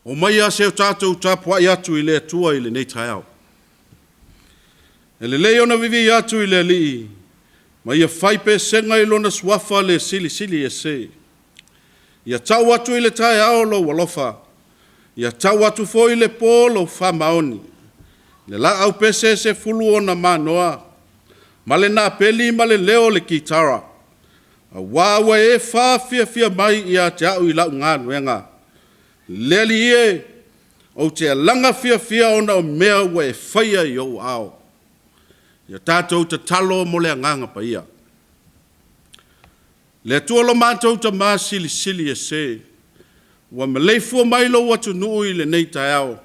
Omaia se o tatou tapuai atu i le Atua i lenei taeao. E lelei ona vivii atu i le Alii ma ia fai pesega i Lona Suafa le Silisili Ese. Ia tau atu i le taeao lou alofa, ia tau atu foi i le po lou faamaoni. Le laau pese e 10 ona manoa, ma le napeli ma le leo o le kitara, aua ua e faafiafia mai ia te au i lau galuega. Le Alii e, ou te alaga fiafia ona o mea ua e faia i ou aao. Ia tatou tatalo mo le Agaga Paia. Le Atua lo matou Tama Silisili Ese, ua maleifua mai lou atunuu i lenei taeao,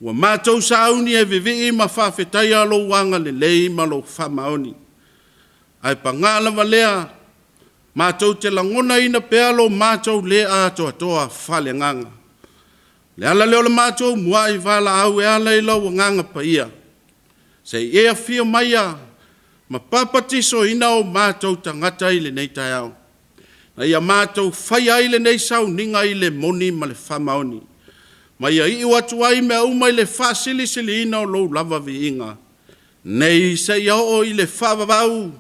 ua matou sauni e vivii ma faafetaia lou agalelei ma lou faamaoni. Ae paga lava lea, matou te lagonaina pea lo matou le atoatoa faaleagaga. O le ala lea o le matou muai valaau e ala i lau Agaga Paia, se i e afio maia ma papatisoina o matou tagata i lenei taeao, ina ia matou faia ai lenei sauniga i le moni ma le faamaoni, ma ia iu atu ai mea uma i le faasilisiliina o lou lava viiga, nei seia oo i le faavavau,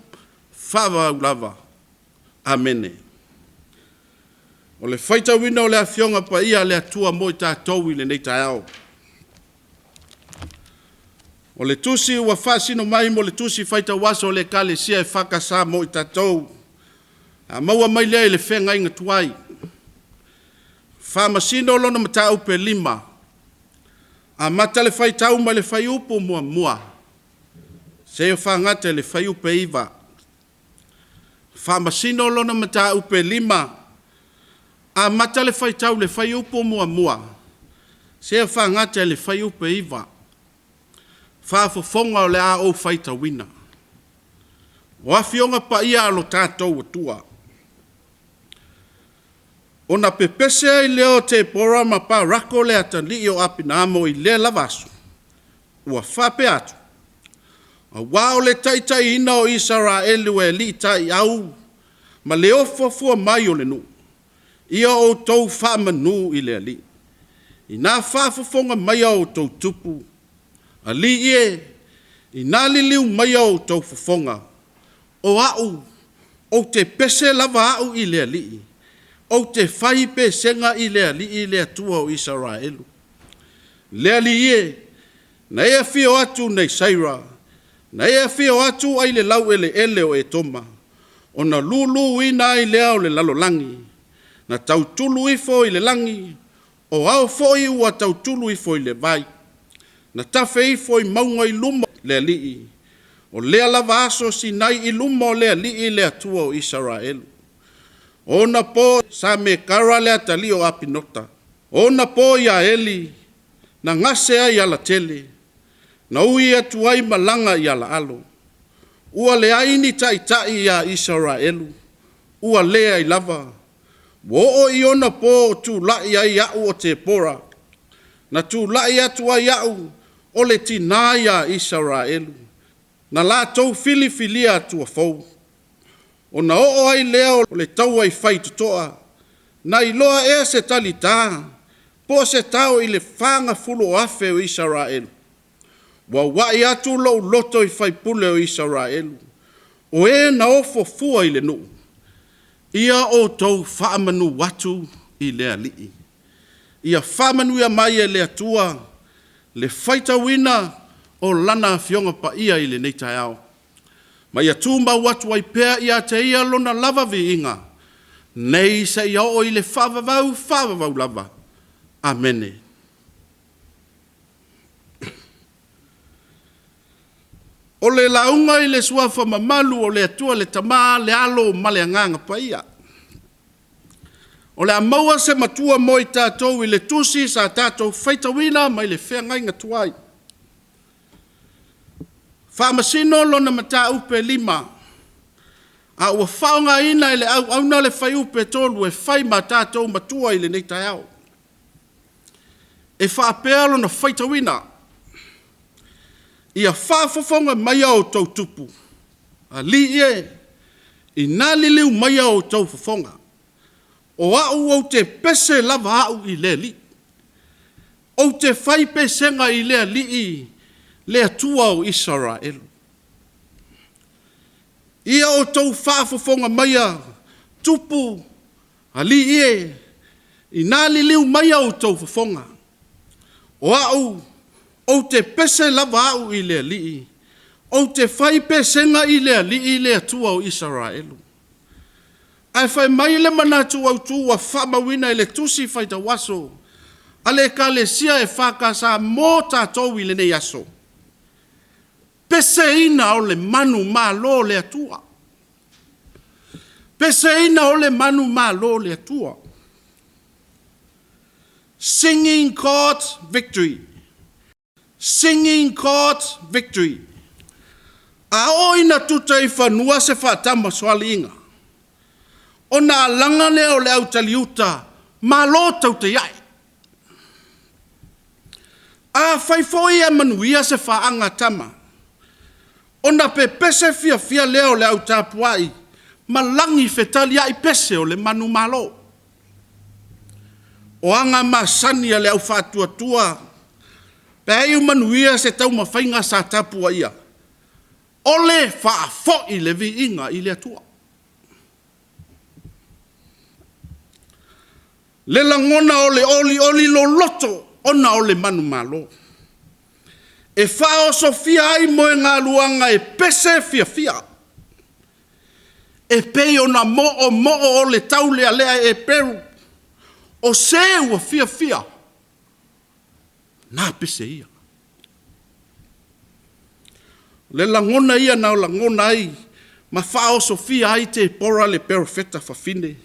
faavavau lava. Amene. O le faitauina o le Afioga Paia a le Atua mo i tatou i lenei taeao. O le tusi ua faasino mai mo le tusi faitau aso a le Ekalesia EFKS mo i tatou, a maua mai lea i le feagaiga tuai. Faamasino lona mataupu e 5, amata le faitau mai le fuaiupu 1 seia fagata i le fuaiupu e 9. Faamasino lona mataupu e 5, amata le faitau i le fuaiupu 1 seia fagata i le fuaiupu e 9. Faafofoga o le a ou faitauina. O Afioga Paia a lo tatou Atua. Ona pepese ai lea o Tepora ma Parako le atalii o Apinaamo i lea lava aso, ua faapea atu, Aua o le taitaiina o Isaraelu e alii taiau ma le ofo fua mai o le nuu, ia outou faamanu i le Alii. Ina faafofoga mai a outou tupu, alii e, ina liliu mai a outou fofoga, o au, ou te pese lava au i le Alii, ou te fai pesega i le Alii le Atua o Isaraelu. Le Alii e, na e afio atu nei Seira, na e afio atu ai le laueleele o Etoma, ona luluina ai lea o le lalolagi, na tautulu ifo i le lagi, o ao foi ua tautulu ifo i le vai, na tafe ifo i mauga i luma le Alii, o lea lava aso Sinai i luma o le Alii le Atua o Isaraelu. O ona po Samekara le atalii o Apinota, o ona po Iaeli na gase ai alatele, na ui atu ai malaga i alaalo. Ua leai ni taitai ia Isaraelu, ua leai lava. Ua oo i ona po o tulai ai au o Tepora, na tulai atu ai au o le tina ia Isaraelu, na latou filifilia Atua fou. Ona oo ai lea o le taua i faitotoa, na iloa ea se talita po o se tao i le 40,000 o Isaraelu? Ua uai atu lou loto i faipule o Isaraelu, o e na ofo fua i le nuu, ia outou faamanu atu i le Alii. Ia faamanuia mai e le Atua le faitauina o Lana Afioga Paia i lenei taeao, ma ia tumau atu ai pea ia te Ia Lona lava viiga, nei seia oo i le faavavau faavavau lava. Amene. O le lauga i le Suafa mamalu o le Atua le Tama, le Alo ma le Agaga Paia. O le a maua se matua mo i tatou i le tusi sa tatou faitauina mai le feagaiga tuai. Faamasino lona mataupu e 5, a ua faaaogaina e le auauna le fuaiupu e 3 e fai ma tatou matua i lenei taeao. E faapea lona faitauina, ia faafofoga mai a outou tupu, alii e, ina liliu mai a outou fofoga, o au ou te pese lava au i le Alii. Ou te fai pesega i le Alii, le Atua o Isaraelu. Ia outou faafofoga maia tupu, alii e, ina liliu mai a outou fofoga, o au ou te pese lava au i le Alii, ou te fai pesega i le Alii le Atua o Isaraelu. Ae fai mai le manatu autu ua faamauina i le tusi faitau aso a le ekalesia EFKS mo tatou i lenei aso, peseina o le manumalo o le Atua. Peseina o le manumalo o le Atua. Singing God's victory. Singing God's victory. A oo ina tuta i fanua se faatamasoaliiga, ona alaga lea o le autaliuta, malo tautai ae. Afai foi e manuia se faaga a tama, ona pepese fiafia lea o le au tapuai ma lagi fetaliai pese o le manumalo. O aga masani a le au faatuatua, pe a iu manuia se taumafaiga sa tapuaia, o le faafoi le viiga i le Atua. Le lagona o le olioli loloto ona o le manumalo, e faaosofia ai moegaluaga e pese fiafia, e pei ona moomoo o le taulealea e Eperu, o se ua fiafia, na pese ia. O le lagona ia na lagona ai ma faaosofia ai Tepora le perofeta fafine,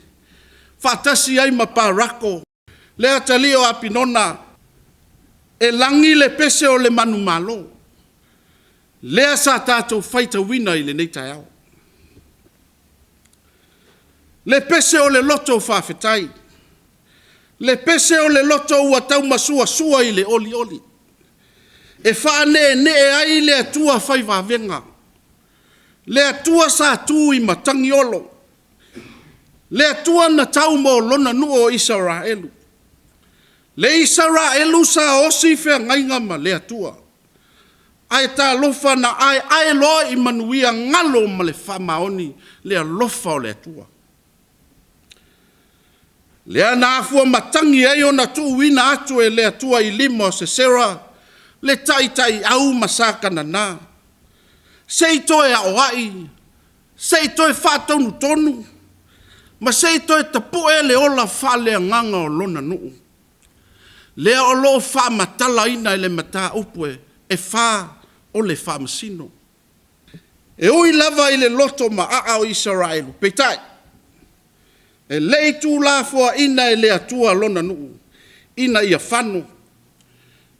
faatasi ai ma Parako le atalii o Apinona, e lagi le pese o le manumalo, lea sa tatou faitauina i lenei taeao. Le pese o le loto faafetai, le pese o le loto ua taumasuasua i le olioli, e faaneenee ai le Atua fai vavega, le Atua sa tu i matagiolo, le Atua na tau mo lona nuu o Isaraelu, le Isaraelu sa osi feagaiga ma le Atua. Ae talofa na aeae loa i manuia, galo ma le faamaoni le alofa o le Atua. Lea na afua matagi ai ona tuuina atu e le Atua i lima o Sisera le taitaiau ma sa Kanana, se i toe aoai, se i toe faatonutonu, ma se i toe tapue le ola faaleagaga o lona nuu, lea o lo o faamatalaina i le mataupu e 4 o le faamasino. E ui lava i le loto maaa o Isaraelu, peitai, e le i tuulafoaiina e le Atua lona nuu ina ia fano.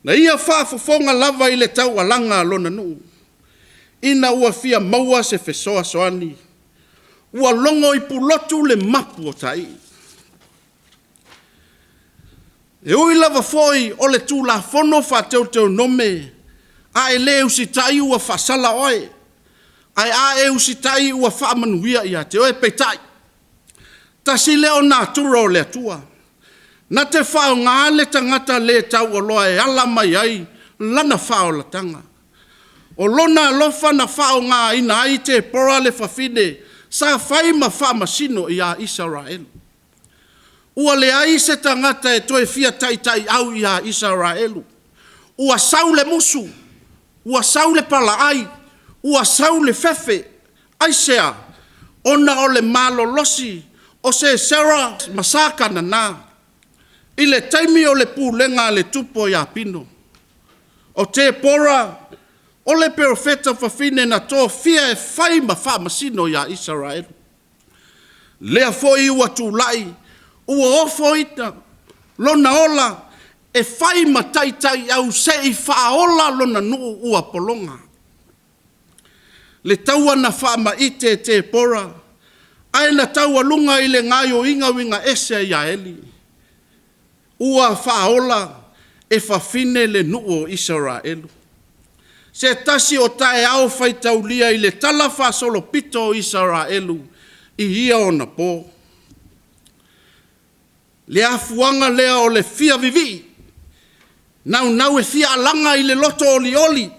Na ia faafofoga lava i le taualaga a lona nuu, ina ua fia maua se fesoasoani. Ua logo i Pulotu le mapu a Taii. E ui lava foi o le Tulafono Faa-Teuteunome, a e le usitai ua faasala oe, ae a e usitai ua faamanuia ia te oe. Peitai, tasi lea o natura o le Atua, na te faaaoga le tagata le taualoa e ala mai ai lana faaolataga. O lona alofa na faaaogaina ai Tepora le fafine sa fai ma faamasino ia Isaraelu. Ua leai se tagata e toe fia taitaiau ia Isaraelu. Ua sau le musu, Ua sau le palaai, ua sau le fefe. Aisea? Ona o le malolosi o Sesera ma sa Kanana i le taimi o le pulega a le tupu o Iapino. O Tepora o le perofeta fafine na tofia e fai ma faamasino ia Isaraelu. Lea foi ua tulai, ua ofoina lona ola e fai ma taitaiau se i faaola lona nuu ua pologa. Le taua na faamaite e Tepora, ae na taualuga i le gaoioiga uiga ese a Iaeli, ua faaola e fafine le nuu o Isaraelu. Se tasi o taeao faitaulia i le talafaasolopito o Isaraelu i ia ona po. Le afuaga lea o le fia vivii, naunau e fia alaga i le loto olioli,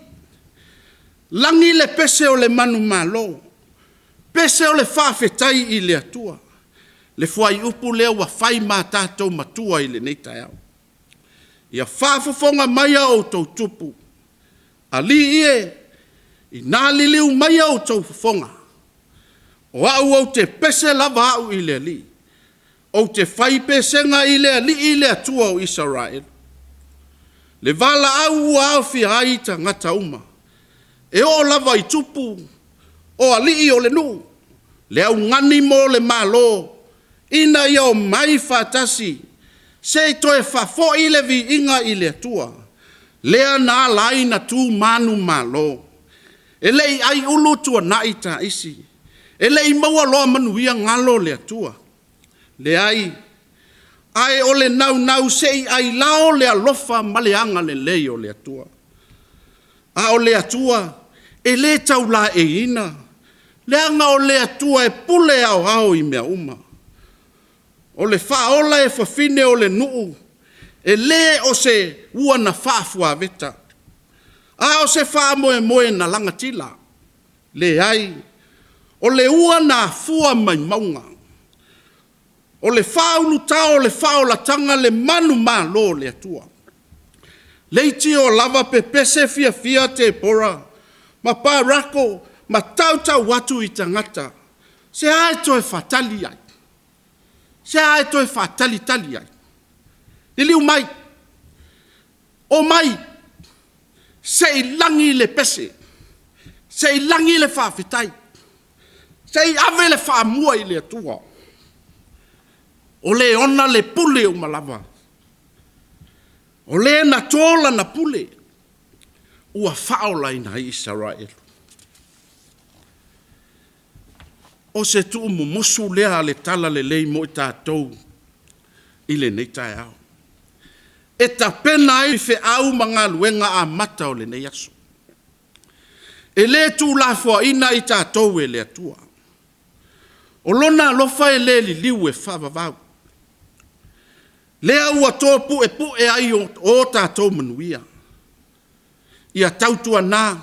lagi le pese o le manumalo, pese o le faafetai i le Atua, le fuaiupu lea ua fai ma tatou matua i lenei taeao. Ia faafofoga mai a outou tupu, alii e, ina liliu mai outou fofoga, o au ou te pese lava au i le Alii, ou te fai pesega i le Alii le Atua o Isaraelu. Le valaau ua aofia ai tagata uma, e oo lava i tupu, o alii o le nuu, le augani mo le Malo, ina ia omai faatasi se i toe faafoi le viiga i le Atua, lea na ala ai ona tu manumalo. E le i aiulu tuanai taisi, e le i maua loa manuia galo le Atua. Leai, ae o le naunau se i ailao le alofa ma le agalelei o le Atua. A o le Atua, e le taulaeiina, leaga o le Atua e pule aoao i mea uma. O le faaola e fafine o le nuu, e le o se ua na faafuaveta, a o se faamoemoe na lagatila. Leai, o le ua na afua mai mauga, o le faaulutao o le faaolataga le manumalo o le Atua. Leitioa lava pepese fiafia Tepora ma Parako ma tautau atu i tagata, se a le toe faatali ai? Se a le toe faatalitali ai? Liliu mai, omai se i lagi le pese, se i lagi le faafetai, se i ave le faamua i le Atua, o le ona le pule uma lava, o le na to lana pule ua faaolaina ai Isaraelu. O se tuumumusu lea o le talalelei mo i tatou i lenei taeao, e tapena ai feau ma galuega amata o lenei aso. E le tuulafoaiina i tatou e le Atua. O Lona alofa e le liliu e faavavau. Lea ua topuepue ai o tatou manuia. Ia tautuana,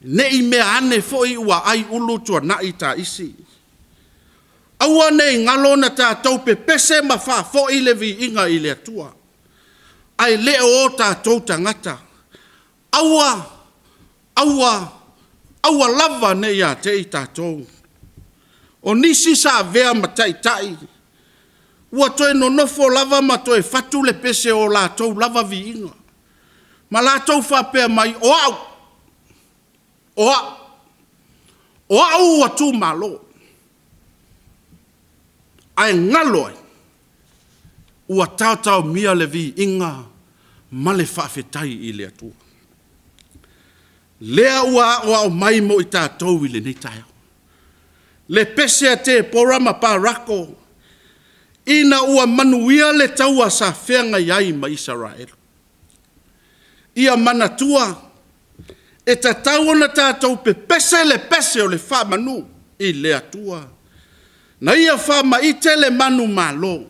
ne i mea ane foi ua aiulu tuanai taisi. Aua ne i galo ona tatou pepese ma faafoi le viiga i le Atua, ae le o tatou tagata. Aua, aua, aua lava ne i ia te i tatou. O nisi sa avea ma taitai, ua toe nonofo lava ma toe fatu le pese o latou lava viiga, ma latou faapea mai, o au, o au, o au ua tu malo. Ae galo ai, ua taotaomia le viiga ma le faafetai i le Atua. Lea ua aoao mai mo i tatou i lenei taeao. Le pese a Tepora ma Parako ina ua manuia le taua sa feagai ai ma Isaraelu. Ia manatua, e tatau ona tatou pepese le pese o le faamanu i le Atua, na ia faamaite le manumalo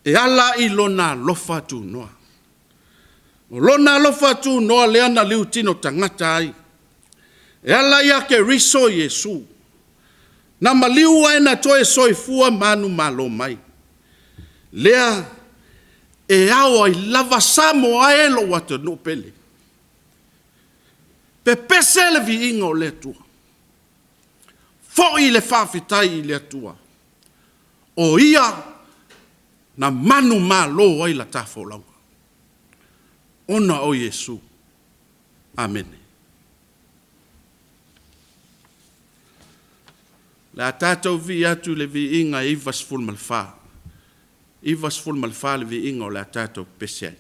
e ala i Lona alofa tunoa. O Lona alofa tunoa lea na liutino tagata ai, e ala ia Keriso Iesu, na maliu ae na toe soifua manumalo mai. Lea e ao ai lava Samoa e lou atunuu pele, Pepese le viiga o le Atua. Foi le faafetai i le Atua, o Ia na manumalo ai la ta folauga, ona o Iesu. Amene. O le a tatou vivii atu i le viiga e 94, 94 le viiga o le a tatou pepese ai.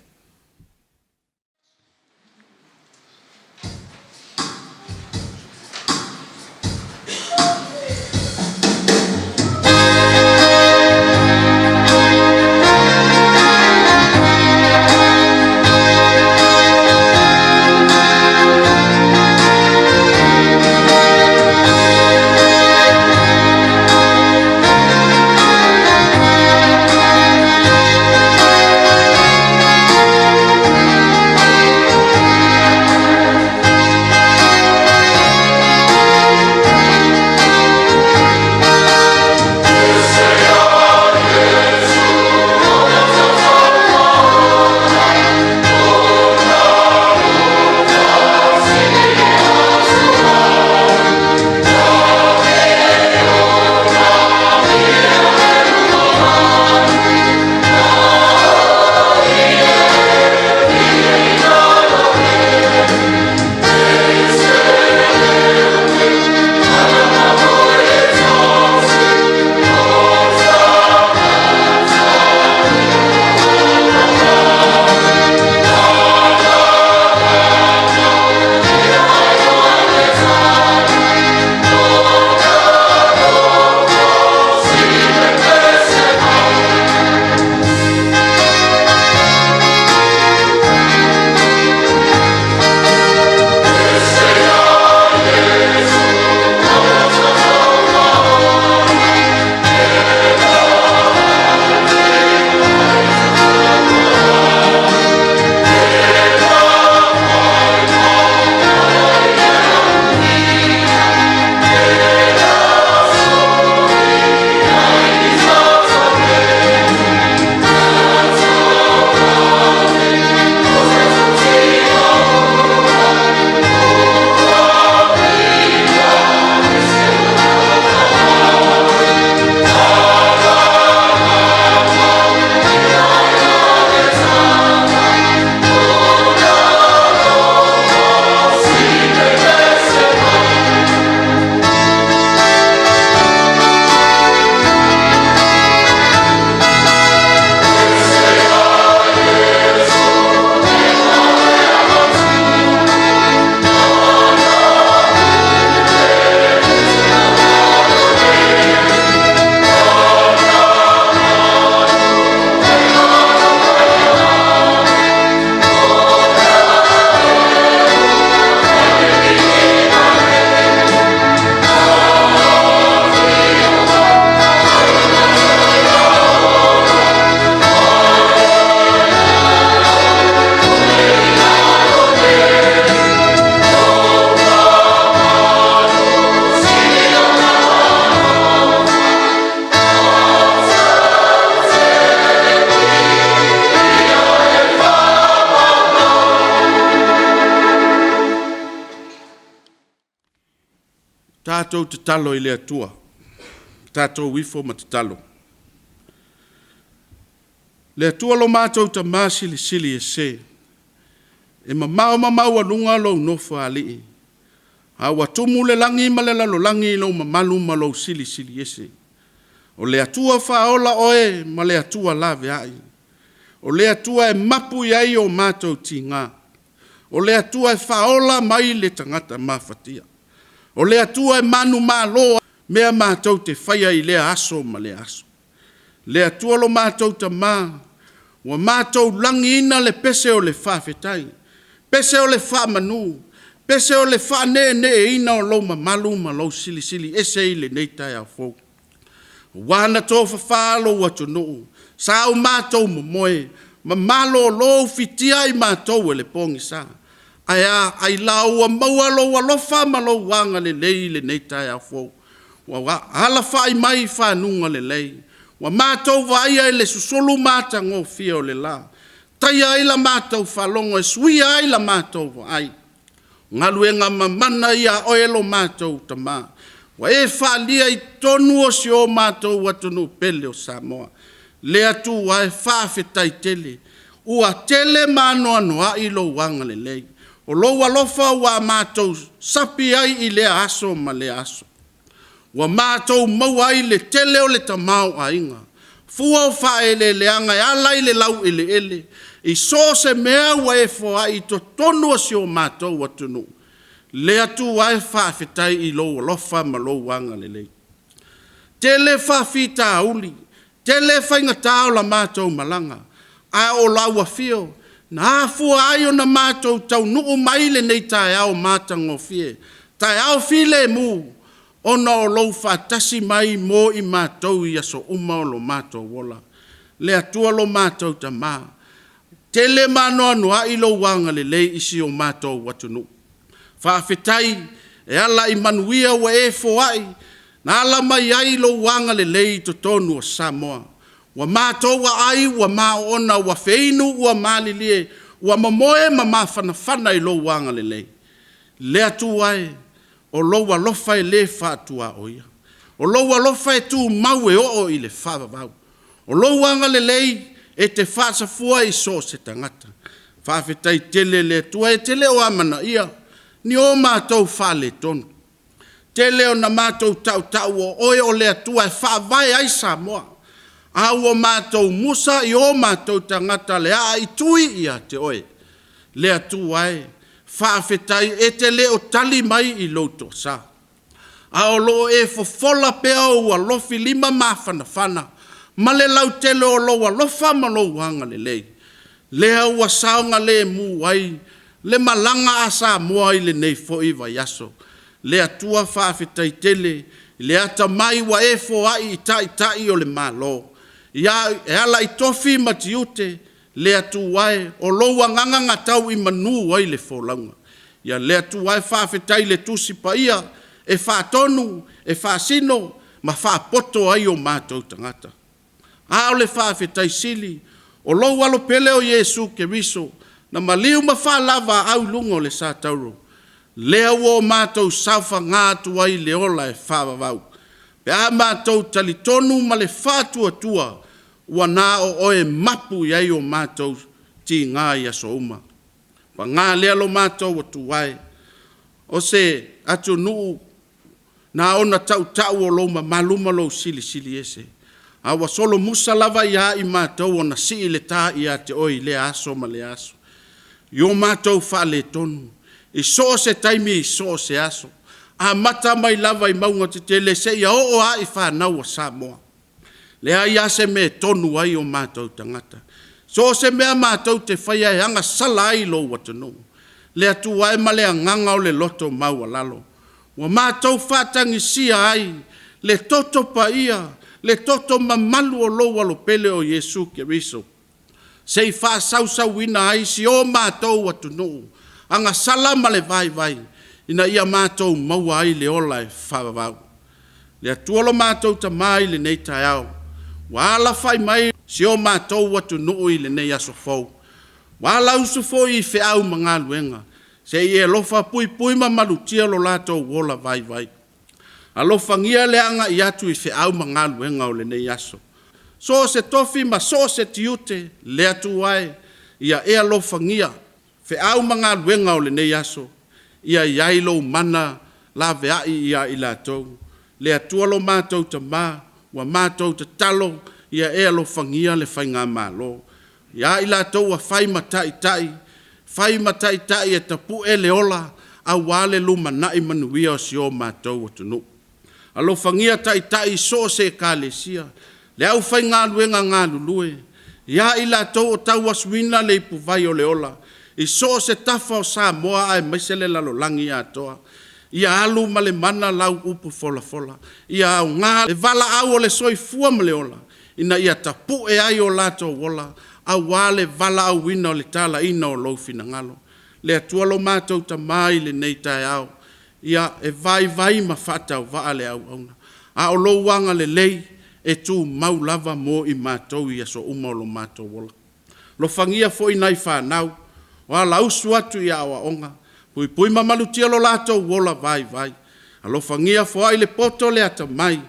Tatou tatalo i le Atua, tatou ifo ma tatalo. Le Atua lo matou Tama Silisili Ese, e mamao ma maualuga lou Nofoalii, a ua tumu le lagi ma le lalolagi i lou mamalu ma lou silisili ese. O le Atua faaola oe ma le Atua laveai. O le Atua e mapu i ai o matou tiga. O le Atua e faaola mai le tagata mafatia. O le Atua e manumalo mea matou te faia i lea aso ma lea aso. Le Atua lo matou Tama, ua matou lagiina le pese o le faafetai, pese o le faamanu, pese o le faaneeneeina o lou mamalu ma lou silisili ese i lenei taeao fou. Ua na tofafa lou atunuu, sa o matou momoe, ma malolo ufitia i matou e le pogisa. Ae a, ailao ua maua lou alofa ma lou agalelei i lenei taeao fou. Ua alafai mai i fanuga lelei. Ua matou vaaia i le susulu matagofie o le la. Taia ai la matou faalogo e suia ai la matou vaai. Galuega mamana ia a oe lo matou Tamā, ua e faaalia i totonu o si o matou atunuu pele o Samoa. Le Atua e, faafetai tele, ua tele ma anoanoai lou agalelei. O lou alofa ua matou sapi ai i lea aso ma lea aso. Ua matou maua ai le tele o le tamaoaiga, fua o faaeleeleaga e ala i le laueleele, i so o se mea ua e foai i totonu o si o matou atunuu. Le Atua e, faafetai i lou alofa ma lou agalelei. Tele faafitauli, tele faigata o la matou malaga, a o lau afio na afua ai ona matou taunuu mai i lenei taeao matagofie, taeao filemu, ona o lou faatasi mai mo i matou i aso uma o lo matou ola. Le Atua lo matou Tama, tele ma anoanoai lou agalelei i si o matou atunuu. Faafetai e ala i manuia ua e foai, na ala mai ai lou agalelei i totonu o Samoa. Ua matou aai ua ma oona, ua feinu ua malilie, ua momoe ma mafanafana i lou agalelei. Le Atua e, o lou alofa e le faatuaoia. O lou alofa e tumau e oo i le faavavau. O lou agalelei e te faasafua i so o se tagata. Faafetai tele le Atua, e te le o amanaia ni o matou faaletonu. Tele ona matou tautau o oe o le Atua e faavae ai Samoa, a ua matou musa i o matou tagata le aaitui ia te oe. Le Atua e, faafetai e te le o tali mai i lou toasa, a o lo o e fofola pea ou alofilima mafanafana ma le lautele o lou alofa ma lou agalelei, lea ua saogalemu ai le malaga a Samoa i lenei foi vaiaso. Le Atua faafetai tele i le atamai ua e foai i Taitai o le Malo, e ala i tofi ma tiute, le Atua e, o lou agaga na tau i manu ai le folauga. Ia le Atua e, faafetai i le Tusi Paia e faatonu, e faasino ma faapoto ai o matou tagata. A o le faafetai sili, o lou Alo pele o Iesu Keriso na maliu ma faalauvaaau i luga o le satauro, lea ua o matou saofaga atu ai i le ola e faavavau, pe a matou talitonu ma le faatuatua, ua na o oe e mapu i ai o matou tiga i aso uma. Paga lea lo matou Atua e, o se atunuu na ona tautau o lou mamalu ma lou silisili ese, a ua solomusa lava ia i matou ona sii le ta ia te oe i lea aso ma lea aso, i o matou faaletonu, i so o se taimi i so o se aso, amata mai lava i mauga tetele seia oo lava i fanau a Samoa. Leai lava se mea e tonu ai o matou tagata. So o se mea matou te faia e agasala ai lou atunuu, le Atua e ma le agaga o le loto maualalo, ua matou faatagisia ai le toto paia, le toto mamalu o lou Alo pele o Iesu Keriso, se i faasausauina ai si o matou atunuu agasala ma le vaivai, ina ia matou maua ai le ola e faavavau. Le Atua lo matou Tama i lenei taeao, ua alafai mai si o matou atunuu i lenei aso fou, ua alausu foi i feau ma galuega, se i e alofa puipui ma malutia lo latou ola vaivai. Alofagia le agai atu i feau ma galuega o lenei aso. So o se tofi ma so o se tiute, le Atua e, ia e alofagia feau ma galuega o lenei aso, ia i ai lou mana laveai ia i latou. Le Atua lo matou Tama, ua matou tatalo, ia e alofagia le Faigamalo. Ia i latou ua fai ma taitai, fai ma taitai e tapue le ola aua le lumanai manuia o si o matou atunuu. Alofagia taitai i so o se ekalesia, le aufaigaluega galulue, ia i latou o tauasuina le ipuvai o le ola, i so o se tafa o Samoa aemaise le lalolagi atoa. Ia alu ma le mana lau upu folafola, ia aoga le valaau o le soifua ma le ola, ina ia tapue ai o latou ola, aua le valaauina o le talaina o lou finagalo. Le Atua lo matou Tama i lenei taeao, ia e vaivai ma faatauvaa le auauna, a o lou agalelei e tumau lava mo i matou i aso uma o lo matou ola. Alofagia foi nai fanau o alausu atu i aoaoga, Puipui ma malutia lo latou ola vaivai. Alofagia foai le poto le atamai,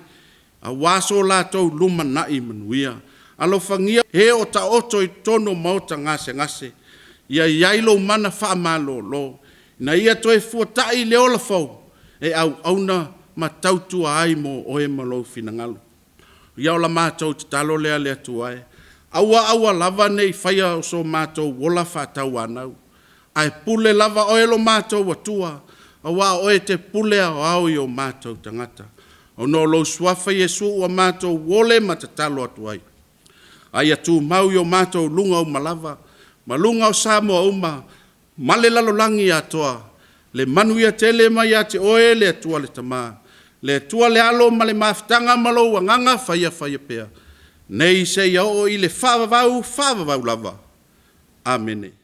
auā so latou lumanai manuia. Alofagia e o taoto i totonu o maota gasegase, ia i ai lou mana faamalolo, ina ia toe fuatai i le ola fou e auauna ma tautua ai mo Oe ma lou finagalo. Ia o la matou tatalo lea le Atua e, aua aua lava ne i faia so matou ola faatauanau, ae pule lava Oe lo matou Atua, aua o Oe e te pule aoao i o matou tagata. Ona o lou Suafa Iesu ua matou ole ma tatalo atu ai, a ia tumau i o matou luga uma lava, ma luga o Samoa uma, ma le lalolagi atoa, le manuia tele mai ia te Oe le Atua le Tama, le Atua le Alo ma le mafutaga ma lou Agaga faiafaia pea, nei seia oo i le faavavau, faavavau lava. Amene.